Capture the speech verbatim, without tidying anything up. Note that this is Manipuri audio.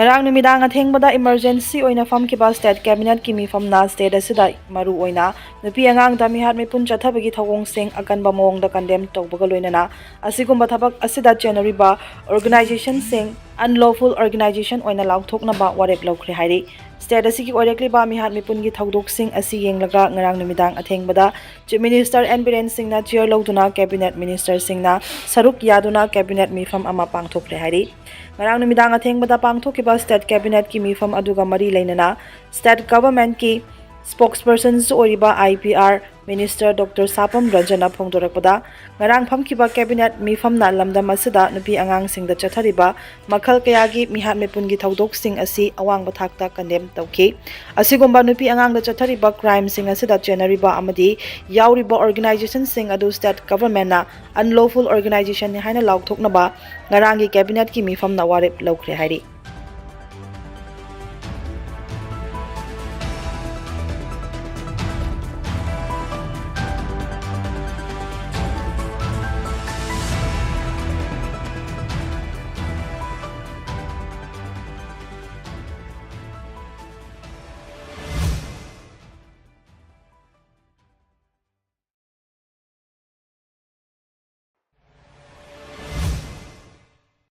ꯉꯔꯥꯡ ꯅꯨꯃꯤꯗꯥꯡ ꯑꯊꯦꯡꯕꯗ emergency ꯑꯣꯏꯅ ꯐꯝꯈꯤꯕ state cabinetꯀꯤ ꯃꯤꯐꯝꯅ state ꯑꯁꯤꯗ ꯃꯔꯨ ꯑꯣꯏꯅ ꯅꯨꯄꯤ ꯑꯉꯥꯡꯗ ꯃꯤꯍꯥꯠ ꯃꯤꯄꯨꯟ ꯆꯠꯊꯕꯒꯤ ꯊꯧꯑꯣꯡꯁꯤꯡ ꯑꯀꯟꯕ ꯃꯑꯣꯡꯗ condemn ꯇꯧꯕꯒ ꯂꯣꯏꯅꯅ ꯑꯁꯤꯒꯨꯝꯕ ꯊꯕꯛ ꯑꯁꯤꯗ ꯆꯦꯟꯅꯔꯤꯕ organizationꯁꯤꯡ unlawful organization ꯑꯣꯏꯅ ꯂꯥꯎꯊꯣꯛꯅꯕ ꯋꯥꯔꯦꯞ ꯂꯧꯈ꯭ꯔꯦ ꯍꯥꯏꯔꯤ꯫ State ꯑꯁꯤꯒꯤ ꯑꯣꯏꯔꯛꯂꯤꯕ ꯃꯤꯍꯥꯠ ꯃꯤꯄꯨꯟꯒꯤ ꯊꯧꯗꯣꯛꯁꯤꯡ ꯑꯁꯤ ꯌꯦꯡꯂꯒ ꯉꯔꯥꯡ ꯅꯨꯃꯤꯗꯥꯡ ꯑꯊꯦꯡꯕꯗ Chief Minister N ꯕꯤꯔꯦꯟ ꯁꯤꯡꯅ chair ꯂꯧꯗꯨꯅ cabinet ministerꯁꯤꯡꯅ ꯁꯔꯨꯛ ꯌꯥꯗꯨꯅ cabinet ꯃꯤꯐꯝ ꯑꯃ ꯄꯥꯡꯊꯣꯛꯈ꯭ꯔꯦ ꯍꯥꯏꯔꯤ꯫ ꯉꯔꯥꯡ ꯅꯨꯃꯤꯗꯥꯡ ꯑꯊꯦꯡꯕꯗ ꯄꯥꯡꯊꯣꯛꯈꯤꯕ state cabinetꯀꯤ ꯃꯤꯐꯝ ꯑꯗꯨꯒ ꯃꯔꯤ ꯂꯩꯅꯅ state governmentꯀꯤ spokespersonꯁꯨ ꯑꯣꯏꯔꯤꯕ I P R minister Doctor ꯁꯥꯄꯝ ꯔꯟꯖꯟꯅ ꯐꯣꯡꯗꯣꯔꯛꯄꯗ, ꯉꯔꯥꯡ ꯐꯝꯈꯤꯕ cabinet ꯃꯤꯐꯝꯅ ꯂꯝꯗꯝ ꯑꯁꯤꯗ ꯅꯨꯄꯤ ꯑꯉꯥꯡꯁꯤꯡꯗ ꯆꯠꯊꯔꯤꯕ ꯃꯈꯜ ꯀꯌꯥꯒꯤ ꯃꯤꯍꯥꯠ ꯃꯤꯄꯨꯟꯒꯤ ꯊꯧꯗꯣꯛꯁꯤꯡ ꯑꯁꯤ ꯑꯋꯥꯡꯕ ꯊꯥꯛꯇ condemn ꯇꯧꯈꯤ꯫ ꯑꯁꯤꯒꯨꯝꯕ ꯅꯨꯄꯤ ꯑꯉꯥꯡꯗ ꯆꯠꯊꯔꯤꯕ crimeꯁꯤꯡ ꯑꯁꯤꯗ ꯆꯦꯟꯅꯔꯤꯕ ꯑꯃꯗꯤ ꯌꯥꯎꯔꯤꯕ organizationꯁꯤꯡ ꯑꯗꯨ state governmentꯅ unlawful organizationꯅꯤ ꯍꯥꯏꯅ ꯂꯥꯎꯊꯣꯛꯅꯕ ꯉꯔꯥꯡꯒꯤ cabinetꯀꯤ ꯃꯤꯐꯝꯅ ꯋꯥꯔꯦꯞ ꯂꯧꯈ꯭ꯔꯦ ꯍꯥꯏꯔꯤ꯫